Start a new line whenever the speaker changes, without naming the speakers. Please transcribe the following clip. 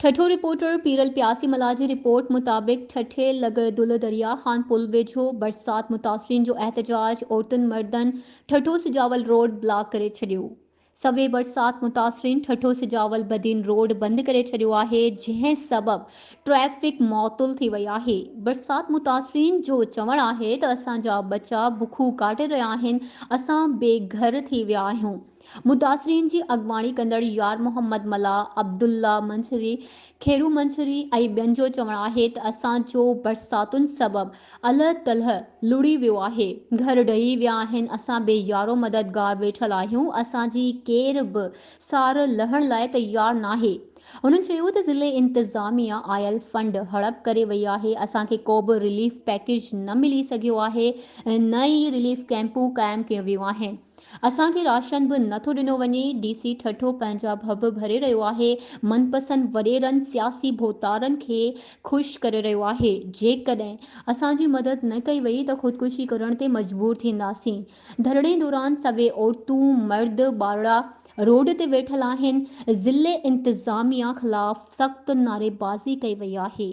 Thatta, reporter, Piral پياسي ملاح جي report مطابق ٺٽي لڳ دل دريا خان پل ويجهو برسات متاثرين جو احتجاج، عورتن مردن ٺٽو سجاول روڊ بلاڪ ڪري ڇڏيو. سوين برسات متاثرين ٺٽو سجاول بدين روڊ بند ڪري ڇڏيو آهي، جنهن سبب ٽريفڪ معطل ٿي وئي آهي. برسات متاثرين جو چوڻ آهي ته اسان جا ٻچا بکون ڪاٽي رهيا آهن، اسان بي گهر ٿي ويا آهيون. متاثرين جي اڳواڻي ڪندڙ يار محمد ملاح، عبدالله منڇري، خيرو منڇري ۽ ٻين جو چوڻ آهي ته اسان جو برساتن سبب الهه تلهه لڙهي ويو آهي، گهر ڊهي ويا آهن، اسان بي يارو مددگار ويٺل آهيون، اسان جي ڪير به سار لهڻ لاء تيار ناهي. هنن چيو ته ضلعي انتظاميا آيل فنڊ هڙپ ڪري وئي آهي، اسان کي ڪو به رليف پيڪيج نه ملي سگهيو آهي نه ئي رليف ڪئمپون قائم ڪيون ويون آهن. اسان کي راشن به نه ٿو ڏنو وڃي، ڊي سي ٺٽو پنهنجا ڀڀ ڀري رهيو آهي، من پسند وڏيرن، سياسي ڀوتارن کي خوش ڪري رهيو آهي، جيڪڏهن اسان جي مدد نه ڪئي وئي ته خودڪشي ڪرڻ تي مجبور ٿينداسين، ڌرڻي دوران سوين عورتون، مرد، ٻارڙا روڊ تي ويٺل آهن، ضلعي انتظاميا خلاف سخت نعريبازي ڪئي وئي آهي.